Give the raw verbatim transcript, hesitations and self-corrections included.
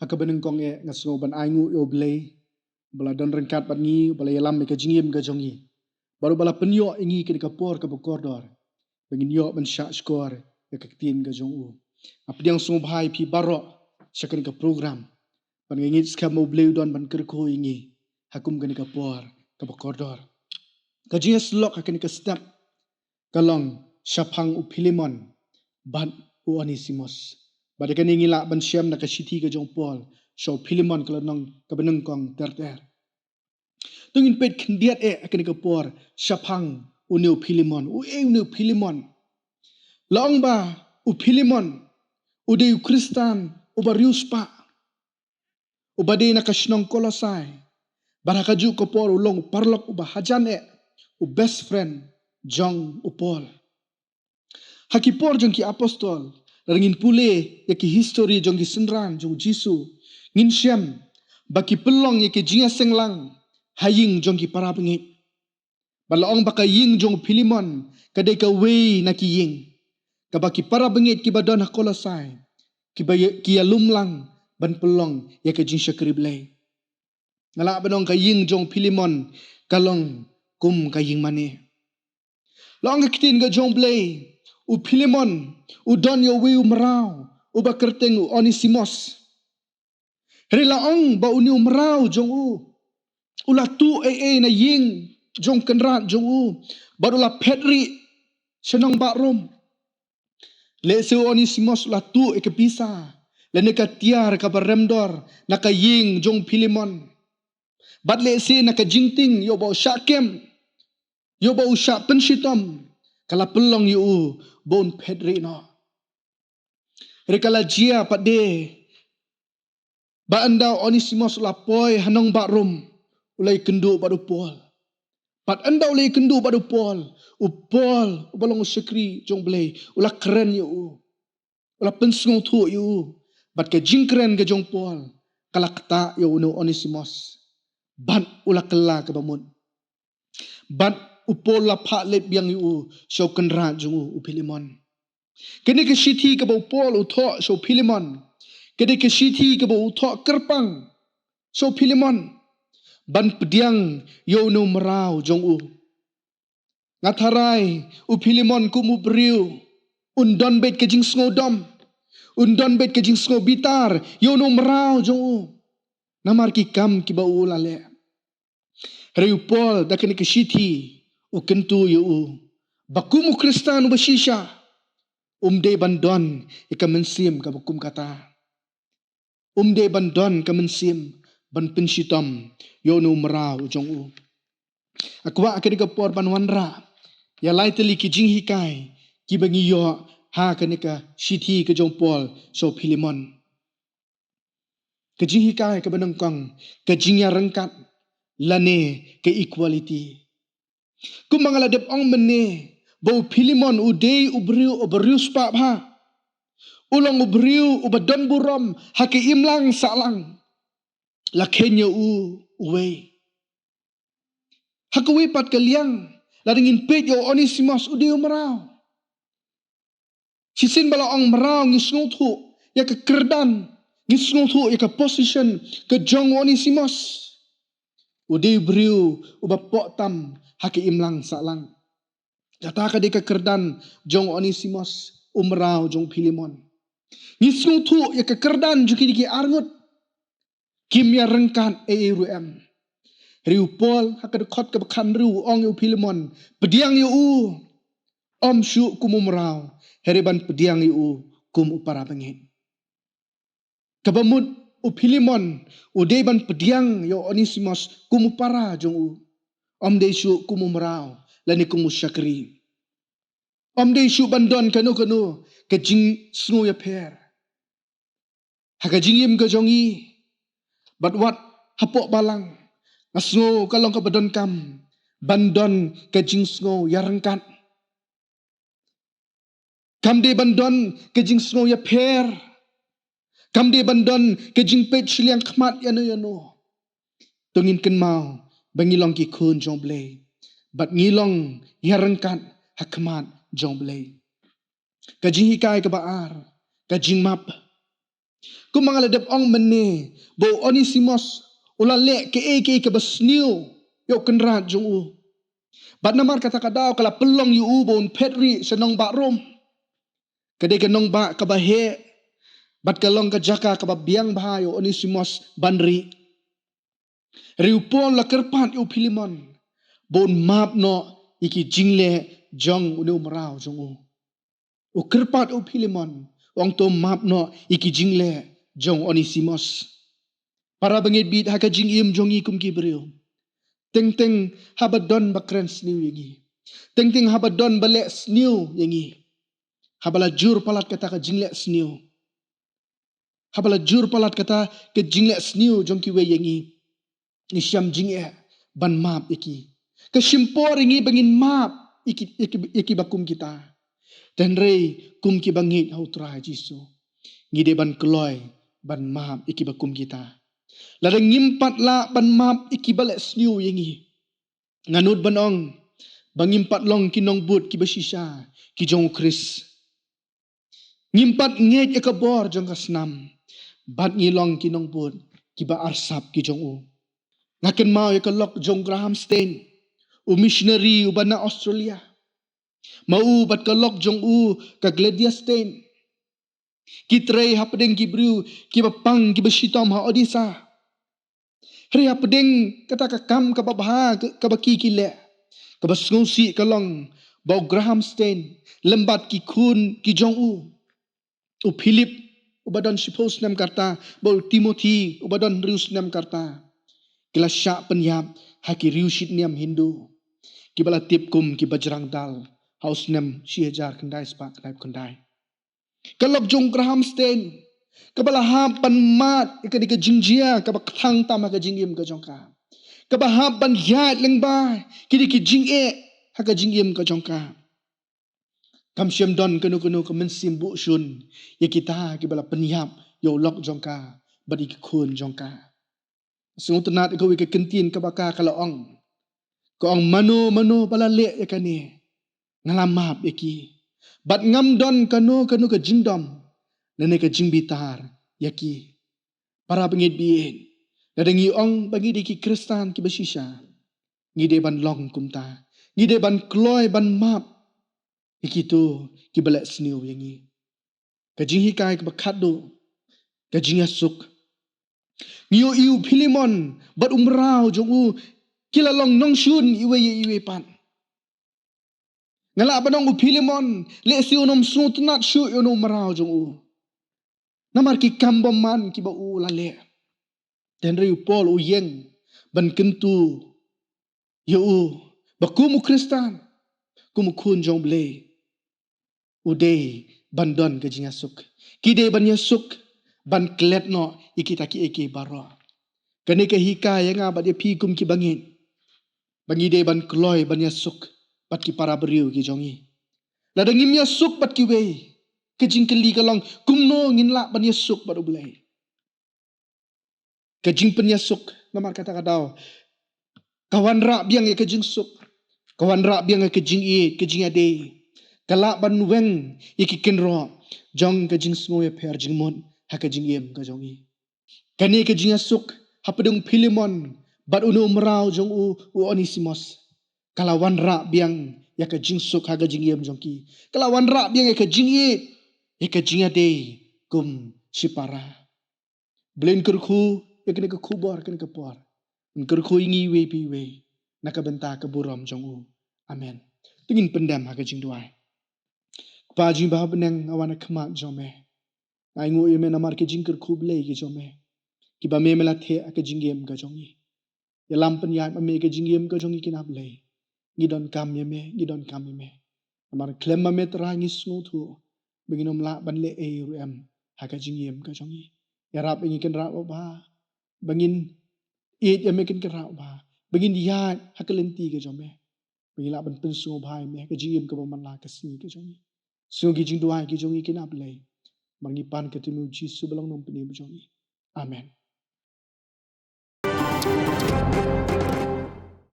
Kaba nyngkong eh nga sngew ban ai nguh ïa U Blei, ba la don ryngkat bad ngi, ba la ïalam ïa ka jingim ka jong ngi, bad ba la pynïoh ïa ngi kane ka por kaba kordor ba ngin ïoh ban shah shkor ïa ka ktien ka jong u. Nga pdiang sngewbha ïa phi baroh sha kane ka program, bad nga ngeit skhem U Blei u don ban kyrkhu ïa ngi ha kum kane ka por kaba kordor. Ka jingïasyllok ha kane ka step ka long shaphang u Philemon bad u Onesimus. Bad ïa kane ngi lah ban shem na ka shithi ka jong u Paul sha u Philemon, ka lynnong kaba nyngkong ter ter. To ngin peit khyndiat eh ha kane ka por shaphang une u Philemon. U ei une u Philemon? La ong ba u Philemon u dei u Khristan uba riewspah, uba dei na ka shnong Kolosai, bad ha kajuh ka por u long u paralok uba hajan eh, u best friend jong u Paul. Ha ki Por jong ki Apostol, lada ngin pule ïa ki histori jong ki synran jong u Jisu, ngin shem ba ki pynlong ïa ki jingïaseng lang ha ïing jong ki parabangeit. Bad la ong ba ka ïing jong u Philemon ka dei kawei na ki ïing kaba ki parabangeit kiba don ha Kolosai kiba ïa-, ki ïalum lang ban pynlong ïa ka jingshakri Blei. Nga lah ban ong ka ïing jong u Philemon ka long kum ka ïing mane. La ong ka ktien ka jong u Blei, u Philemon u don ïa uwei u mraw uba kyrteng u Onesimus. Hynrei la ong ba une u mraw jong u u la tuh ei ei na ïing jong u kynrad jong u, bad u la phet rieh sha nongbah Rom. Lehse u Onesimus u la tuh ïa ka pisa lane ka tiar kaba remdor na ka ïing jong u Philemon, bad lehse na ka jingtieng ïa uba u shah kem, ïa uba u shah pynshitom, ka la pynlong ïa u ba un phet rieh noh. Hynrei ka la jia pat de ba ynda u Onesimus u la poi ha nongbah Rom, u la ïakynduh bad u Paul. Bad ynda u la ïakynduh bad u Paul, u Paul uba long u shakri jong u Blei u la kren ïa u, u la pynsngewthuh ïa u. Bad ka jingkren ka jong u Paul ka la ktah ïa une u Onesimus, bad u la kylla kaba mut. Bad u Paul u la phah leit biang ïa u sha u kynrad jong u, u Philemon. Kane ka shithi kaba u Paul u thoh sha u Philemon, kane ka shithi kaba u thoh kyrpang sha u Philemon ban pdiang ïa une u mraw jong u. Nga tharai u Philemon kum u briew un don beit ka jingsngewdom, un don beit ka jingsngewbitar ïa une u mraw jong u, namar ki kam kiba u la leh. Hynrei u Paul da kane ka shithi u kyntu ïa u ba kum u Khristan uba shisha, um dei ban don ïa ka mynsiem kaba kum kata. Um dei ban don ka mynsiem ban pynshitom ïa une u mraw jong u. Nga kwah ha kane ka por ban wanrah ïa lai tylli ki jinghikai kiba ngi ïoh ha kane ka shithi ka jong u Paul sha u Philemon. Ka jinghikai kaba nyngkong, ka jingïaryngkat lane ka equality. Kumba nga la dep ong mynne ba u Philemon u dei u briew uba riewspah bha. U long u briew uba don burom ha ka imlang sahlang. La kheiñ ïa u uwei. Ha kawei pat ka liang, lada ngin peit ïa u Onesimus u dei u mraw. Shisien ba la ong mraw ngi sngewthuh ïa ka kyrdan, ngi sngewthuh ïa ka position ka jong u Onesimus. U dei u briew uba poh tam ha ka imlang sahlang. Kata ka dei ka kyrdan jong u Onesimus, u mraw jong u Philemon. Ngi sngewthuh ïa ka kyrdan jong kine ki arngut. Kim ïaryngkat ei ei ruh em. Hynrei u Paul ha ka dkhot kaba khathynriew u ong ïa u Philemon, pdiang ïa u, ym shuh kum u mraw, hynrei ban pdiang ïa u kum u parabangeit. Kaba mut u Philemon u dei ban pdiang ïa u Onesimus kum u para jong u, ym dei shuh kum u mraw lane kum u shakri. Ym dei shuh ban don kano kano ka jingsngew ïapher. Ha ka jingim ka jong ngi, bad wat hapoh balang, nga sngew ka long kaba donkam ban don ka jingsngew ïaryngkat. Kam dei ban don ka jingsngew ïapher. Kam dei ban don ka jingpeit shiliang khmat ïano ïano. To ngin kynmaw ba ngi long ki khun jong u Blei, bad ngi long ïaryngkat ha khmat jong u Blei. Ka jinghikai kaba ar, ka jingmap. Kumba nga la dep ong mynne, ba u Onisimos u la leh kaei kaei kaba sniew ïa u kynrad jong u. Bad namar kata ka daw ka la pynlong ïa u ba un phet rieh sha nongbah Rom. Ka dei ka nongbah kaba heh, bad ka long ka jaka kaba biang bha ïa u Onisimos ban rieh. Hynrei u Paul u la kyrpad ïa u Philemon ba un map noh ïa ki jingleh jong une u mraw jong u. U kyrpad ïa u Philemon, u ong to map noh ïa ki jingleh jong u Onisimos. Para bangeit, bit ha ka jingim jong ngi kum ki briew, teng teng haba don ba kren sniew ïa ngi, teng teng haba don ba leh sniew ïa ngi, haba la jur palat kata ka jingleh sniew, haba la jur palat kata ka jingleh sniew jong kiwei ïa ngi, ngi shem jingeh ban map ïa ki. Ka shim por ïa ngi ba ngin map ïa ki, ïa ki, ïa kiba kum kita. Hynrei kum kiba ngeit ha u Trai Jisu, ngi dei ban kloi ban map ïa kiba kum kita. Lada ngim pat lah ban map ïa kiba leh sniew ïa ngi, nga nud ban ong ba ngim pat long ki nongbud kiba shisha ki jong u Khrist. Ngim pat ngeit ïa ka bor jong ka snam, bad ngi long ki nongbud kiba arsap ki jong u. Nga kynmaw ïa ka lok jong Graham Staines, u missionary uba na Australia. Ma u bad ka lok jong u ka Gladys Staines, ki trei hapdeng ki briew kiba pang, kiba shitom ha Odisha. Hynrei hapdeng kata ka kam kaba bha ka, kaba ki ki leh, kaba sngewsih ka long ba u Graham Staines lem bad ki khun ki jong u, u Philip uba don shiphew snem ka rta, bad u Timothy uba don hynriew snem ka rta, ki la shah pynïap ha ki riewshitniam Hindu, kiba la tip kum ki Bajrang Dal, ha u snem shi hajar khyndai spah khyndai phew khyndai. Ka lok jong Graham Staines, kaba la hap ban mad ïa ka dei ka jingjia kaba kthang tam ha ka jingim ka jong ka, kaba hap ban ïaid lyngba ki dei ki jingeh ha ka jingim ka jong ka. Kam shym don kano kano ka mynsiem buh shun ïa kita kiba la pynïap ïa u lok jong ka bad ïa ki khun jong ka. Sngewtynnat ïa kawei ka kyntien kaba ka, ka la ong. Ka ong, mano mano ba la leh ïa kane, nga la map ïa ki, bad ngam don kano kano ka jingdom lane ka jingbitar ïa ki. Para bangeit, bit lada ngi ong ba ngi dei ki Khristan kiba shisha, ngi dei ban long kumta. Ngi dei ban kloi ban map ïa kito kiba leh sniew ïa ngi. Ka jinghikai kaba khatduh, ka jingïasuk. Ngi ïohi u Philemon bad u mraw jong u ki la long nongshun iwei ïa iwei pat. Nga lah ban ong u Philemon lehse un ym sngewtynnat shuh ïa u mraw jong u, namar ki kam bymman kiba u la leh. Hynrei u Paul u ïeng ban kyntu ïa u ba kum u Khristan, kum u khun jong u Blei, u dei ban don ka jingïasuk. Ki dei ban ïasuk ban klet noh ïa kita kiei kiei baroh. Kane ka hikai ïa nga bad ïa phi kum ki bangeit, ba ngi dei ban kloi ban ïasuk bad ki para briew ki jong ngi. Lada ngim ïasuk bad kiwei, ka jingkylli ka long, kumno ngin lah ban ïasuk bad u Blei? Ka jingpynïasuk, namar kata ka daw, ka wanrah biang ïa ka jingsuk, ka wanrah biang ïa ka jingïeit, ka jingïadei, ka lah ban weng ïa ki kynroh jong ka jingsngew ïapher jingmut ha ka jingim ka jong ngi. Kane ka jingïasuk hapdeng u Philemon bad une u mraw jong u, u Onisimos, ka la wanrah biang ïa ka jingsuk ha ka jingim jong ki. Ka la wanrah biang ïa ka jingïeit, ïa ka jingïadei kum shipara. Blei un kyrkhu ïa kane ka khubor, kane ka por. Un kyrkhu ïa ngi iwei pa iwei na ka bynta ka burom jong u. Amen. To ngin pyndem ha ka jingduwai. Kpa jong ngi ba ha bneng, nga wan ha khmat jong me. Nga ainguh ïa me namar ki jingkyrkhu Blei ki jong me, kiba me, me la theh ha ka jingim ka jong ngi. Ïalam pynïaid ma me ka jingim ka jong ngi, kynrad Blei. Ngi donkam ïa me, ngi donkam ïa me. Namar khlem ma me Trai ngi sngewthuh ba ngin ym lah ban leh ei ruh em ha ka jingim ka jong ngi. Ïarap ïa ngi kynrad Baba, ba ngin ïeit ïa me kynrad Baba, ba ngin ïaid ha ka lynti ka jong me, ba ngin lah ban pynsngewbha ïa me ha ka jingim kaba man la ka sngi ka jong ngi. Sngew ki jingduwai ki jong ngi, kynrad Blei. Namar ngi pan ha ka kyrteng u Jisu ba long u nongpynim jong ngi. Amen.